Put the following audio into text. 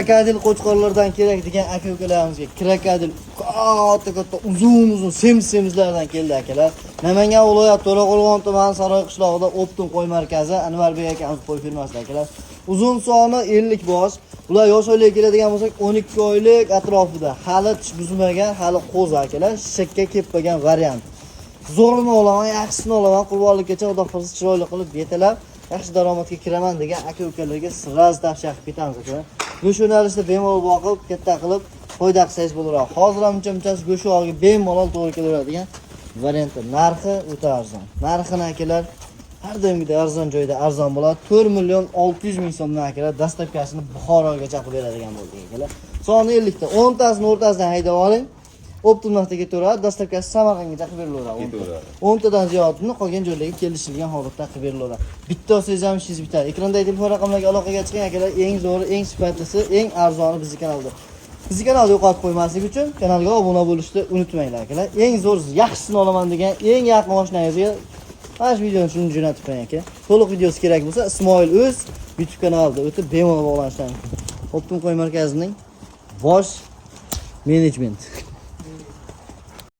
Krokodil qo'chqorlardan kerak degan aka ukalarimizga krokodil katta katta, uzun uzun, semiz semizlardan keldi, akalar. Namangan viloyati, To'raqo'rg'on tumani, Saroy qishlog'ida Optim qo'y markazi, Anvarbek akamiz qo'y firmasida, akalar. Uzun soni 50 bosh. Bular yosh oylik keladigan bo'lsak, 12 oylik atrofida. Hali tish buzmagan, hali qo'zi, akalar. Shakka ketmagan variant. Zo'rini olaman, yaxshisini olaman, qurbonlikkacha, xudo xohlasa, chiroyli qilib yetalab, yaxshi daromadga kiraman degan aka ukalarga сразу tavsiya qilib ketamiz, akalar. Go'sht yo'nalishida bemalol boqib, katta qilib foyda qilsangiz bo'laveradi. Hozir ham uncha munchasi go'sht yog'iga bemalol to'g'ri kelaveradigan variantda. Narxi o'ta arzon. Narxini, akalar, har doimgidek arzon joyda arzon bo'ladi. 4 million 600 ming so'mdan, akalar, доставка sini Buxorogacha qilib beradigan bo'ldik, akalar. Soni 50 ta, 10 tasini o'rtasidan haydab oling. Оптом narxda ketaveradi, доставка si Samarqandgacha qilib berilaveradi. Ketaveradi. 10 tadan ziyodini qolgan joylarga kelishilgan holatda qilib berilaveradi. Bitta olsangiz ham ishingiz bitadi. Ekrandagi telefon raqamlarga aloqaga chiqing, akalar, eng zo'ri, eng sifatlisi, eng arzoni bizni kanalda. Bizni kanalda yo'qotib qo'ymaslik uchun kanalga obuna bo'lishni unutmanglar, akalar. Eng zo'r, yaxshisini olaman degan eng yaqin oshnangizga mana shu videoni shuni jo'natib qo'ying, aka. To'liq videosi kerak bo'lsa, Ismoil o'z YouTube kanalida o'tib bemalol bog'lanishlari mumkin. Optim qo'y markazining bosh menejment.